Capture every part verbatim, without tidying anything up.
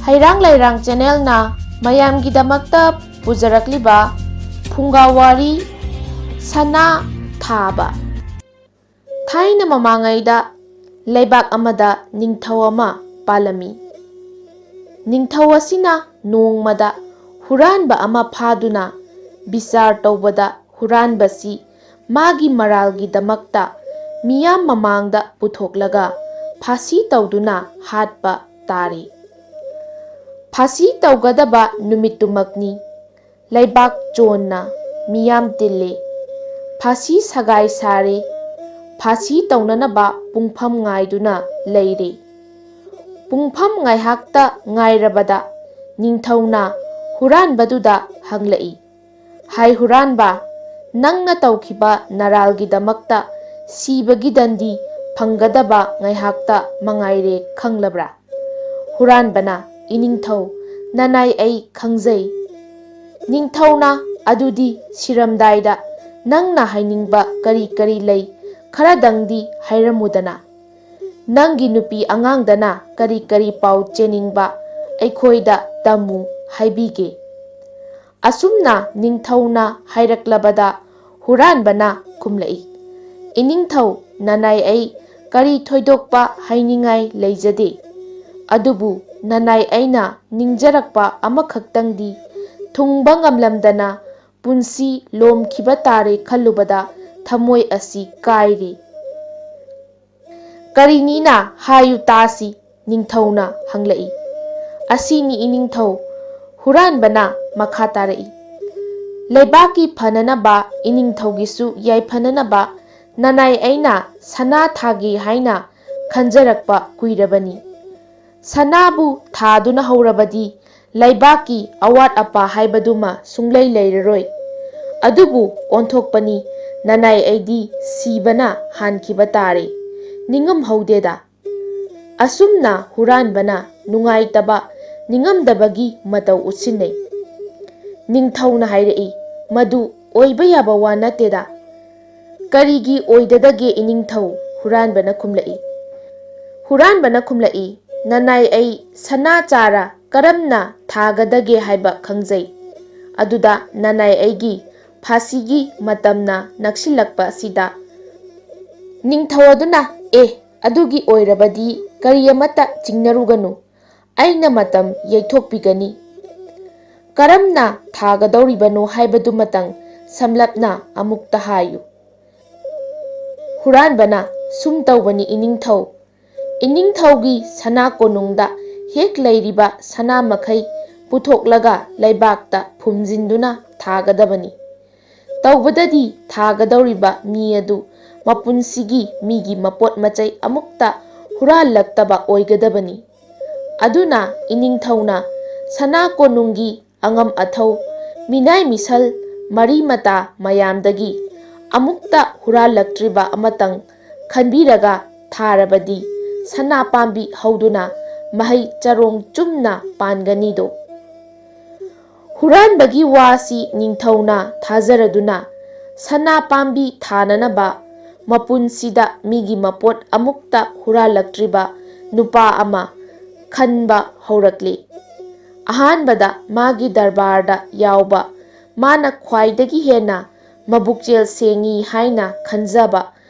ꯍꯩꯔꯥꯡ ꯂꯩꯔꯥꯡ ꯆꯦꯅꯦꯜꯅ ꯃꯌꯥꯝꯒꯤꯗꯃꯛꯇ ꯄꯨꯖꯔꯛꯂꯤꯕ ꯐꯨꯡꯒꯥ ꯋꯥꯔꯤ, ꯁꯅꯥ ꯊꯥꯕ꯫ ꯊꯥꯏꯅ ꯃꯃꯥꯡꯉꯩꯗ ꯂꯩꯕꯥꯛ ꯑꯃꯗ ꯅꯤꯡꯊꯧ ꯑꯃ ꯄꯥꯜꯂꯝꯃꯤ꯫ ꯅꯤꯡꯊꯧ ꯑꯁꯤꯅ ꯅꯣꯡꯃꯗ ꯍꯨꯔꯥꯟꯕ ꯑꯃ ꯐꯥꯗꯨꯅ ꯕꯤꯆꯥꯔ ꯇꯧꯕꯗ ꯍꯨꯔꯥꯟꯕꯁꯤ ꯃꯥꯒꯤ ꯃꯔꯥꯜꯒꯤꯗꯃꯛꯇ ꯃꯤꯌꯥꯝ ꯃꯃꯥꯡꯗ ꯄꯨꯊꯣꯛꯂꯒ ꯐꯥꯁꯤ ꯇꯧꯗꯨꯅ ꯍꯥꯠꯄ ꯇꯥꯔꯦ꯫ ꯐꯥꯁꯤ ꯇꯧꯒꯗꯕ ꯅꯨꯃꯤꯠꯇꯨꯃꯛꯅꯤ꯫ ꯂꯩꯕꯥꯛ ꯆꯣꯟꯅ ꯃꯤꯌꯥꯝ ꯇꯤꯜꯂꯦ꯫ ꯐꯥꯁꯤ ꯁꯒꯥꯏ ꯁꯥꯔꯦ꯫ ꯐꯥꯁꯤ ꯇꯧꯅꯅꯕ ꯄꯨꯡꯐꯝ ꯉꯥꯏꯗꯨꯅ ꯂꯩꯔꯦ꯫ ꯄꯨꯡꯐꯝ ꯉꯥꯏꯍꯥꯛꯇ ꯉꯥꯏꯔꯕꯗ ꯅꯤꯡꯊꯧꯅ ꯍꯨꯔꯥꯟꯕꯗꯨꯗ ꯍꯪꯂꯛꯏ, "ꯍꯥꯏ ꯍꯨꯔꯥꯟꯕ, ꯅꯪꯅ ꯇꯧꯈꯤꯕ ꯅꯔꯥꯜꯒꯤꯗꯃꯛꯇ ꯁꯤꯕꯒꯤ ꯗꯟꯗꯤ ꯐꯪꯒꯗꯕ ꯉꯥꯏꯍꯥꯛꯇ ꯃꯉꯥꯏꯔꯦ ꯈꯪꯂꯕ꯭ꯔꯥ?" ꯍꯨꯔꯥꯟꯕꯅ, "ꯏꯅꯤꯡꯊꯧ, ꯅꯅꯥꯏ ꯑꯩ ꯈꯪꯖꯩ꯫" ꯅꯤꯡꯊꯧꯅ, "ꯑꯗꯨꯗꯤ ꯁꯤꯔꯝꯗꯥꯏꯗ ꯅꯪꯅ ꯍꯥꯏꯅꯤꯡꯕ ꯀꯔꯤ ꯀꯔꯤ ꯂꯩ, ꯈꯔꯗꯪꯗꯤ ꯍꯥꯏꯔꯝꯃꯨꯗꯅ꯫ ꯅꯪꯒꯤ ꯅꯨꯄꯤ ꯑꯉꯥꯡꯗꯅ ꯀꯔꯤ ꯀꯔꯤ ꯄꯥꯎ ꯆꯦꯅꯤꯡꯕ ꯑꯩꯈꯣꯏꯗ ꯇꯝꯃꯨ ꯍꯥꯏꯕꯤꯒꯦ꯫" ꯑꯁꯨꯝꯅ ꯅꯤꯡꯊꯧꯅ ꯍꯥꯏꯔꯛꯂꯕꯗ ꯍꯨꯔꯥꯟꯕꯅ ꯈꯨꯝꯂꯛꯏ, "ꯏꯅꯤꯡꯊꯧ, ꯅꯅꯥꯏ ꯑꯩ ꯀꯔꯤ ꯊꯣꯏꯗꯣꯛꯄ ꯍꯥꯏꯅꯤꯡꯉꯥꯏ ꯂꯩꯖꯗꯦ꯫ ꯑꯗꯨꯕꯨ ꯅꯅꯥꯏ ꯑꯩꯅ ꯅꯤꯡꯖꯔꯛꯄ ꯑꯃꯈꯛꯇꯪꯗꯤ ꯊꯨꯡꯕ ꯉꯝꯂꯝꯗꯅ ꯄꯨꯟꯁꯤ ꯂꯣꯝꯈꯤꯕ ꯇꯥꯔꯦ ꯈꯜꯂꯨꯕꯗ ꯊꯃꯣꯏ ꯑꯁꯤ ꯀꯥꯏꯔꯤ꯫" "ꯀꯔꯤꯅꯤꯅ ꯍꯥꯏꯌꯨ ꯇꯥꯁꯤ?" ꯅꯤꯡꯊꯧꯅ ꯍꯪꯂꯛꯏ꯫ "ꯑꯁꯤꯅꯤ ꯏꯅꯤꯡꯊꯧ꯫" ꯍꯨꯔꯥꯟꯕꯅ ꯃꯈꯥ ꯇꯥꯔꯛꯏ, "ꯂꯩꯕꯥꯛꯀꯤ ꯐꯅꯅꯕ, ꯏꯅꯤꯡꯊꯧꯒꯤꯁꯨ ꯌꯥꯏꯐꯅꯅꯕ ꯅꯅꯥꯏ ꯑꯩꯅ ꯁꯅꯥ ꯊꯥꯒꯦ ꯍꯥꯏꯅ ꯈꯟꯖꯔꯛꯄ ꯀꯨꯏꯔꯕꯅꯤ꯫ ꯁꯅꯥꯕꯨ ꯊꯥꯗꯨꯅ ꯍꯧꯔꯕꯗꯤ ꯂꯩꯕꯥꯛꯀꯤ ꯑꯋꯥꯠ ꯑꯄꯥ ꯍꯥꯏꯕꯗꯨꯃ ꯁꯨꯡꯂꯩ ꯂꯩꯔꯔꯣꯏ꯫ ꯑꯗꯨꯕꯨ ꯑꯣꯟꯊꯣꯛꯄꯅꯤ, ꯅꯅꯥꯏ ꯑꯩꯗꯤ ꯁꯤꯕꯅ ꯍꯥꯟꯈꯤꯕ ꯇꯥꯔꯦ꯫ ꯅꯤꯡꯉꯝꯍꯧꯗꯦꯗ꯫" ꯑꯁꯨꯝꯅ ꯍꯨꯔꯥꯟꯕꯅ ꯅꯨꯡꯉꯥꯏꯇꯕ, ꯅꯤꯡꯉꯝꯗꯕꯒꯤ ꯃꯇꯧ ꯎꯠꯁꯤꯟꯅꯩ꯫ ꯅꯤꯡꯊꯧꯅ ꯍꯥꯏꯔꯛꯏ, "ꯃꯗꯨ ꯑꯣꯏꯕ ꯌꯥꯕ ꯋꯥ ꯅꯠꯇꯦꯗ꯫" "ꯀꯔꯤꯒꯤ ꯑꯣꯏꯗꯗꯒꯦ ꯏꯅꯤꯡꯊꯧ?" ꯍꯨꯔꯥꯟꯕꯅ ꯈꯨꯝꯂꯛꯏ꯫ ꯍꯨꯔꯥꯟꯕꯅ ꯈꯨꯝꯂꯛꯏ, ꯅꯅꯥꯏ ꯑꯩ ꯁꯅꯥ ꯆꯥꯔ ꯀꯔꯝꯅ ꯊꯥꯒꯗꯒꯦ ꯍꯥꯏꯕ ꯈꯪꯖꯩ꯫ ꯑꯗꯨꯗ ꯅꯅꯥꯏ ꯑꯩꯒꯤ ꯐꯥꯁꯤꯒꯤ ꯃꯇꯝꯅ ꯅꯛꯁꯤꯜꯂꯛꯄ ꯑꯁꯤꯗ ꯅꯤꯡꯊꯧ ꯑꯗꯨꯅ, "ꯑꯦ, ꯑꯗꯨꯒꯤ ꯑꯣꯏꯔꯕꯗꯤ ꯀꯔꯤ ꯑꯃꯠꯇ ꯆꯤꯡꯅꯔꯨꯒꯅꯨ, ꯑꯩꯅ ꯃꯇꯝ ꯌꯩꯊꯣꯛꯄꯤꯒꯅꯤ꯫ ꯀꯔꯝꯅ ꯊꯥꯒꯗꯧꯔꯤꯕꯅꯣ ꯍꯥꯏꯕꯗꯨꯃꯇꯪ ꯁꯝꯂꯞꯅ ꯑꯃꯨꯛꯇ ꯍꯥꯏꯌꯨ꯫" ꯍꯨꯔꯥꯟꯕꯅ ꯁꯨꯝ ꯇꯧꯕꯅꯤ ꯏꯅꯤꯡꯊꯧ꯫ ꯏꯅꯤꯡꯊꯧꯒꯤ ꯁꯅꯥ ꯀꯣꯅꯨꯡꯗ ꯍꯦꯛ ꯂꯩꯔꯤꯕ ꯁꯅꯥ ꯃꯈꯩ ꯄꯨꯊꯣꯛꯂꯒ ꯂꯩꯕꯥꯛꯇ ꯐꯨꯝꯖꯤꯟꯗꯨꯅ ꯊꯥꯒꯗꯕꯅꯤ꯫ ꯇꯧꯕꯗꯗꯤ ꯊꯥꯒꯗꯧꯔꯤꯕ ꯃꯤ ꯑꯗꯨ ꯃꯄꯨꯟꯁꯤꯒꯤ ꯃꯤꯒꯤ ꯃꯄꯣꯠ ꯃꯆꯩ ꯑꯃꯨꯛꯇ ꯍꯨꯔꯥꯜꯂꯛꯇꯕ ꯑꯣꯏꯒꯗꯕꯅꯤ꯫ ꯑꯗꯨꯅ ꯏꯅꯤꯡꯊꯧꯅ ꯁꯅꯥ ꯀꯣꯅꯨꯡꯒꯤ ꯑꯉꯝ ꯑꯊꯧ, ꯃꯤꯅꯥꯏ ꯃꯤꯁꯜ, ꯃꯔꯤ ꯃꯇꯥ ꯃꯌꯥꯝꯗꯒꯤ ꯑꯃꯨꯛꯇ ꯍꯨꯔꯥꯜꯂꯛꯇ꯭ꯔꯤꯕ ꯑꯃꯇꯪ ꯈꯟꯕꯤꯔꯒ ꯊꯥꯔꯕꯗꯤ ꯁꯅꯥ ꯄꯥꯝꯕꯤ ꯍꯧꯗꯨꯅ ꯃꯍꯩ ꯆꯔꯣꯡ ꯆꯨꯝꯅ ꯄꯥꯟꯒꯅꯤꯗꯣ꯫ ꯍꯨꯔꯥꯟꯕꯒꯤ ꯋꯥꯁꯤ ꯅꯤꯡꯊꯧꯅ ꯊꯥꯖꯔꯗꯨꯅ ꯁꯅꯥ ꯄꯥꯝꯕꯤ ꯊꯥꯅꯅꯕ ꯃꯄꯨꯟꯁꯤꯗ ꯃꯤꯒꯤ ꯃꯄꯣꯠ ꯑꯃꯨꯛꯇ ꯍꯨꯔꯥꯜꯂꯛꯇ꯭ꯔꯤꯕ ꯅꯨꯄꯥ ꯑꯃ ꯈꯟꯕ ꯍꯧꯔꯛꯂꯤ꯫ ꯑꯍꯥꯟꯕꯗ ꯃꯥꯒꯤ ꯗꯔꯕꯥꯔꯗ ꯌꯥꯎꯕ, ꯃꯥꯅ ꯈ꯭ꯋꯥꯏꯗꯒꯤ ꯍꯦꯟꯅ ꯃꯕꯨꯛꯆꯦꯜ ꯁꯦꯡꯉꯤ ꯍꯥꯏꯅ ꯈꯟꯖꯕ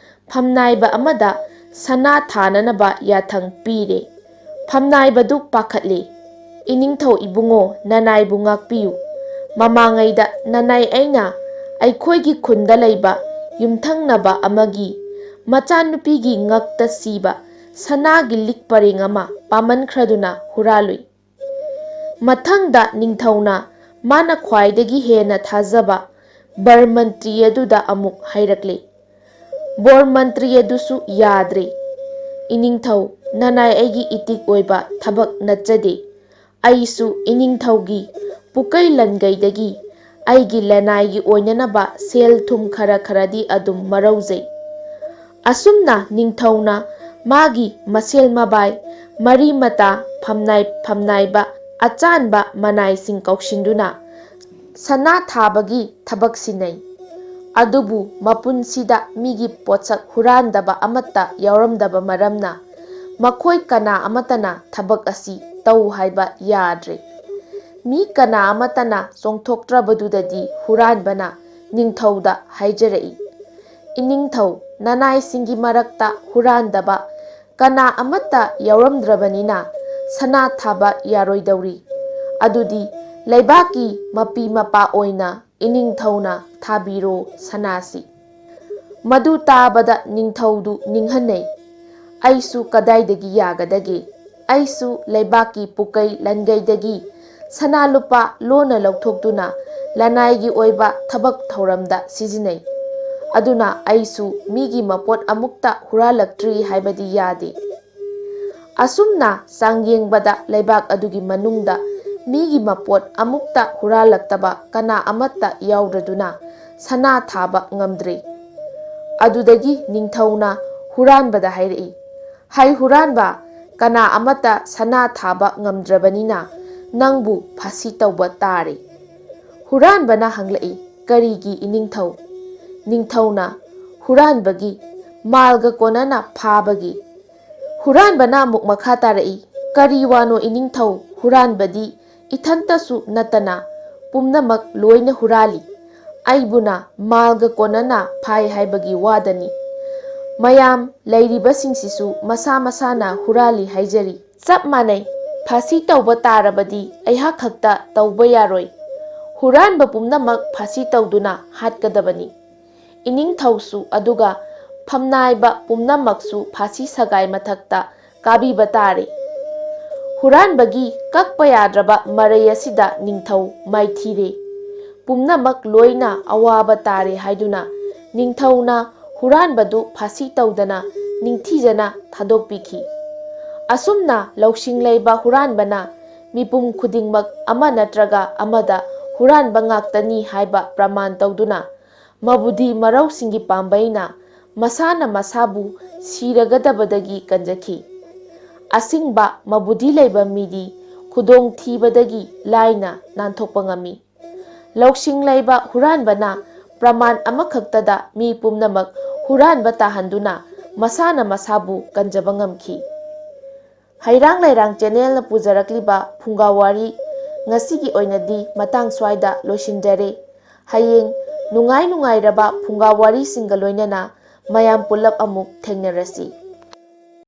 ꯐꯝꯅꯥꯏꯕ ꯑꯃꯗ ꯁꯅꯥ ꯊꯥꯅꯅꯕ ꯌꯥꯊꯪ ꯄꯤꯔꯦ꯫ ꯐꯝꯅꯥꯏꯕꯗꯨ ꯄꯥꯈꯠꯂꯦ꯫ "ꯏꯅꯤꯡꯊꯧ ꯏꯕꯨꯡꯉꯣ, ꯅꯅꯥꯏꯕꯨ ꯉꯥꯛꯄꯤꯌꯨ꯫ ꯃꯃꯥꯡꯉꯩꯗ ꯅꯅꯥꯏ ꯑꯩꯅ ꯑꯩꯈꯣꯏꯒꯤ ꯈꯨꯟꯗ ꯂꯩꯕ ꯌꯨꯝꯊꯪꯅꯕ ꯑꯃꯒꯤ ꯃꯆꯥꯅꯨꯄꯤꯒꯤ ꯉꯛꯇ ꯁꯤꯕ ꯁꯅꯥꯒꯤ ꯂꯤꯛ ꯄꯔꯦꯡ ꯑꯃ ꯄꯥꯝꯃꯟꯈ꯭ꯔꯗꯨꯅ ꯍꯨꯔꯥꯜꯂꯨꯏ꯫" ꯃꯊꯪꯗ ꯅꯤꯡꯊꯧꯅ ꯃꯥꯅ ꯈ꯭ꯋꯥꯏꯗꯒꯤ ꯍꯦꯟꯅ ꯊꯥꯖꯕ ꯕꯔ ꯃꯟꯇ꯭ꯔꯤ ꯑꯗꯨꯗ ꯑꯃꯨꯛ ꯍꯥꯏꯔꯛꯂꯦ꯫ ꯕꯣꯔ ꯃꯟꯇ꯭ꯔꯤ ꯑꯗꯨꯁꯨ ꯌꯥꯗ꯭ꯔꯦ꯫ "ꯏꯅꯤꯡꯊꯧ, ꯅꯅꯥꯏ ꯑꯩꯒꯤ ꯏꯇꯤꯛ ꯑꯣꯏꯕ ꯊꯕꯛ ꯅꯠꯆꯗꯦ꯫ ꯑꯩꯁꯨ ꯏꯅꯤꯡꯊꯧꯒꯤ ꯄꯨꯀꯩ ꯂꯟꯒꯩꯗꯒꯤ ꯑꯩꯒꯤ ꯂꯅꯥꯏꯒꯤ ꯑꯣꯏꯅꯅꯕ ꯁꯦꯜ ꯊꯨꯝ ꯈꯔ ꯈꯔꯗꯤ ꯑꯗꯨꯝ ꯃꯔꯧꯖꯩ꯫" ꯑꯁꯨꯝꯅ ꯅꯤꯡꯊꯧꯅ ꯃꯥꯒꯤ ꯃꯁꯦꯜ ꯃꯕꯥꯏ, ꯃꯔꯤ ꯃꯇꯥ, ꯐꯝꯅꯥꯏ ꯐꯝꯅꯥꯏꯕ, ꯑꯆꯥꯟꯕ ꯃꯅꯥꯏꯁꯤꯡ ꯀꯧꯁꯤꯟꯗꯨꯅ ꯁꯅꯥ ꯊꯥꯕꯒꯤ ꯊꯕꯛ ꯁꯤꯟꯅꯩ꯫ ꯑꯗꯨꯕꯨ ꯃꯄꯨꯟꯁꯤꯗ ꯃꯤꯒꯤ ꯄꯣꯠꯁꯛ ꯍꯨꯔꯥꯟꯗꯕ ꯑꯃꯠꯇ ꯌꯥꯎꯔꯝꯗꯕ ꯃꯔꯝꯅ ꯃꯈꯣꯏ ꯀꯅꯥ ꯑꯃꯠꯇꯅ ꯊꯕꯛ ꯑꯁꯤ ꯇꯧ ꯍꯥꯏꯕ ꯌꯥꯗ꯭ꯔꯦ꯫ ꯃꯤ ꯀꯅꯥ ꯑꯃꯠꯇꯅ ꯆꯣꯡꯊꯣꯛꯇ꯭ꯔꯕꯗꯨꯗꯗꯤ ꯍꯨꯔꯥꯟꯕꯅ ꯅꯤꯡꯊꯧꯗ ꯍꯥꯏꯖꯔꯛꯏ, "ꯏꯅꯤꯡꯊꯧ, ꯅꯅꯥꯏꯁꯤꯡꯒꯤ ꯃꯔꯛꯇ ꯍꯨꯔꯥꯟꯗꯕ ꯀꯅꯥ ꯑꯃꯠꯇ ꯌꯥꯎꯔꯝꯗ꯭ꯔꯕꯅꯤꯅ ꯁꯅꯥ ꯊꯥꯕ ꯌꯥꯔꯣꯏꯗꯧꯔꯤ꯫ ꯑꯗꯨꯗꯤ ꯂꯩꯕꯥꯛꯀꯤ ꯃꯄꯤ ꯃꯄꯥ ꯑꯣꯏꯅ ꯏꯅꯤꯡꯊꯧꯅ ꯊꯥꯕꯤꯔꯣ ꯁꯅꯥꯁꯤ꯫" ꯃꯗꯨ ꯇꯥꯕꯗ ꯅꯤꯡꯊꯧꯗꯨ ꯅꯤꯡꯍꯟꯅꯩ꯫ "ꯑꯩꯁꯨ ꯀꯗꯥꯏꯗꯒꯤ ꯌꯥꯒꯗꯒꯦ? ꯑꯩꯁꯨ ꯂꯩꯕꯥꯛꯀꯤ ꯄꯨꯀꯩ ꯂꯟꯒꯩꯗꯒꯤ ꯁꯅꯥ ꯂꯨꯄꯥ ꯂꯣꯟꯅ ꯂꯧꯊꯣꯛꯇꯨꯅ ꯂꯅꯥꯏꯒꯤ ꯑꯣꯏꯕ ꯊꯕꯛ ꯊꯧꯔꯝꯗ ꯁꯤꯖꯤꯟꯅꯩ꯫ ꯑꯗꯨꯅ ꯑꯩꯁꯨ ꯃꯤꯒꯤ ꯃꯄꯣꯠ ꯑꯃꯨꯛꯇ ꯍꯨꯔꯥꯜꯂꯛꯇ꯭ꯔꯤ ꯍꯥꯏꯕꯗꯤ ꯌꯥꯗꯦ꯫" ꯑꯁꯨꯝꯅ ꯆꯥꯡꯌꯦꯡꯕꯗ ꯂꯩꯕꯥꯛ ꯑꯗꯨꯒꯤ ꯃꯅꯨꯡꯗ ꯃꯤꯒꯤ ꯃꯄꯣꯠ ꯑꯃꯨꯛꯇ ꯍꯨꯔꯥꯜꯂꯛꯇꯕ ꯀꯅꯥ ꯑꯃꯠꯇ ꯌꯥꯎꯗ꯭ꯔꯗꯨꯅ ꯁꯅꯥ ꯊꯥꯕ ꯉꯝꯗ꯭ꯔꯦ꯫ ꯑꯗꯨꯗꯒꯤ ꯅꯤꯡꯊꯧꯅ ꯍꯨꯔꯥꯟꯕꯗ ꯍꯥꯏꯔꯛꯏ, "ꯍꯩ ꯍꯨꯔꯥꯟꯕ, ꯀꯅꯥ ꯑꯃꯠꯇ ꯁꯅꯥ ꯊꯥꯕ ꯉꯝꯗ꯭ꯔꯕꯅꯤꯅ ꯅꯪꯕꯨ ꯐꯥꯁꯤ ꯇꯧꯕ ꯇꯥꯔꯦ꯫" ꯍꯨꯔꯥꯟꯕꯅ ꯍꯪꯂꯛꯏ, "ꯀꯔꯤꯒꯤ ꯏꯅꯤꯡꯊꯧ?" ꯅꯤꯡꯊꯧꯅ, "ꯍꯨꯔꯥꯟꯕꯒꯤ, ꯃꯥꯜꯒ ꯀꯣꯟꯅꯅ ꯐꯥꯕꯒꯤ꯫" ꯍꯨꯔꯥꯟꯕꯅ ꯑꯃꯨꯛ ꯃꯈꯥ ꯇꯥꯔꯛꯏ, "ꯀꯔꯤ ꯋꯥꯅꯣ ꯏꯅꯤꯡꯊꯧ? ꯍꯨꯔꯥꯟꯕꯗꯤ ꯏꯊꯟꯇꯁꯨ ꯅꯠꯇꯅ ꯄꯨꯝꯅꯃꯛ ꯂꯣꯏꯅ ꯍꯨꯔꯥꯜꯂꯤ꯫ ꯑꯩꯕꯨꯅ ꯃꯥꯜꯒ ꯀꯣꯟꯅꯅ ꯐꯥꯏ ꯍꯥꯏꯕꯒꯤ ꯋꯥꯗꯅꯤ꯫ ꯃꯌꯥꯝ ꯂꯩꯔꯤꯕꯁꯤꯡꯁꯤꯁꯨ ꯃꯁꯥ ꯃꯁꯥꯅ ꯍꯨꯔꯥꯜꯂꯤ ꯍꯥꯏꯖꯔꯤ꯫ ꯆꯞ ꯃꯥꯟꯅꯩ, ꯐꯥꯁꯤ ꯇꯧꯕ ꯇꯥꯔꯕꯗꯤ ꯑꯩꯍꯥꯛ ꯈꯛꯇ ꯇꯧꯕ ꯌꯥꯔꯣꯏ꯫ ꯍꯨꯔꯥꯟꯕ ꯄꯨꯝꯅꯃꯛ ꯐꯥꯁꯤ ꯇꯧꯗꯨꯅ ꯍꯥꯠꯀꯗꯕꯅꯤ꯫ ꯏꯅꯤꯡꯊꯧꯁꯨ ꯑꯗꯨꯒ ꯐꯝꯅꯥꯏꯕ ꯄꯨꯝꯅꯃꯛꯁꯨ ꯐꯥꯁꯤ ꯁꯒꯥꯏ ꯃꯊꯛꯇ ꯀꯥꯕꯤꯕ ꯇꯥꯔꯦ꯫" ꯍꯨꯔꯥꯟꯕꯒꯤ ꯀꯛꯄ ꯌꯥꯗ꯭ꯔꯕ ꯃꯔꯩ ꯑꯁꯤꯗ ꯅꯤꯡꯊꯧ ꯃꯥꯏꯊꯤꯔꯦ꯫ ꯄꯨꯝꯅꯃꯛ ꯂꯣꯏꯅ ꯑꯋꯥꯕ ꯇꯥꯔꯦ ꯍꯥꯏꯗꯨꯅ ꯅꯤꯡꯊꯧꯅ ꯍꯨꯔꯥꯟꯕꯗꯨ ꯐꯥꯁꯤ ꯇꯧꯗꯅ ꯅꯤꯡꯊꯤꯖꯅ ꯊꯥꯗꯣꯛꯄꯤꯈꯤ꯫ ꯑꯁꯨꯝꯅ ꯂꯧꯁꯤꯡ ꯂꯩꯕ ꯍꯨꯔꯥꯟꯕꯅ ꯃꯤꯄꯨꯝ ꯈꯨꯗꯤꯡꯃꯛ ꯑꯃ ꯅꯠꯇ꯭ꯔꯒ ꯑꯃꯗ ꯍꯨꯔꯥꯟꯕ ꯉꯥꯛꯇꯅꯤ ꯍꯥꯏꯕ ꯄ꯭ꯔꯃꯥꯟ ꯇꯧꯗꯨꯅ ꯃꯕꯨꯗꯤ ꯃꯔꯧꯁꯤꯡꯒꯤ ꯄꯥꯝꯕꯩꯅ ꯃꯁꯥꯅ ꯃꯁꯥꯕꯨ ꯁꯤꯔꯒꯗꯕꯗꯒꯤ ꯀꯟꯖꯈꯤ꯫ ꯑꯁꯤꯡꯕ ꯃꯕꯨꯗꯤ ꯂꯩꯕ ꯃꯤꯗꯤ ꯈꯨꯗꯣꯡꯊꯤꯕꯗꯒꯤ ꯂꯥꯏꯅ ꯅꯥꯟꯊꯣꯛꯄ ꯉꯝꯃꯤ꯫ ꯂꯧꯁꯤꯡ ꯂꯩꯕ ꯍꯨꯔꯥꯟꯕꯅ ꯄ꯭ꯔꯃꯥꯟ ꯑꯃꯈꯛꯇꯗ ꯃꯤ ꯄꯨꯝꯅꯃꯛ ꯍꯨꯔꯥꯟꯕ ꯇꯥꯍꯟꯗꯨꯅ ꯃꯁꯥꯅ ꯃꯁꯥꯕꯨ ꯀꯟꯖꯕ ꯉꯝꯈꯤ꯫ ꯍꯩꯔꯥꯡ ꯂꯩꯔꯥꯡ ꯆꯦꯅꯦꯜꯅ ꯄꯨꯖꯔꯛꯂꯤꯕ ꯐꯨꯡꯒꯥ ꯋꯥꯔꯤ ꯉꯁꯤꯒꯤ ꯑꯣꯏꯅꯗꯤ ꯃꯇꯥꯡ ꯁ꯭ꯋꯥꯏꯗ ꯂꯣꯏꯁꯤꯟꯖꯔꯦ꯫ ꯍꯌꯦꯡ ꯅꯨꯡꯉꯥꯏ ꯅꯨꯡꯉꯥꯏꯔꯕ ꯐꯨꯡꯒꯥ ꯋꯥꯔꯤꯁꯤꯡꯒ ꯂꯣꯏꯅꯅ ꯃꯌꯥꯝ ꯄꯨꯜꯂꯞ ꯑꯃꯨꯛ ꯊꯦꯡꯅꯔꯁꯤ꯫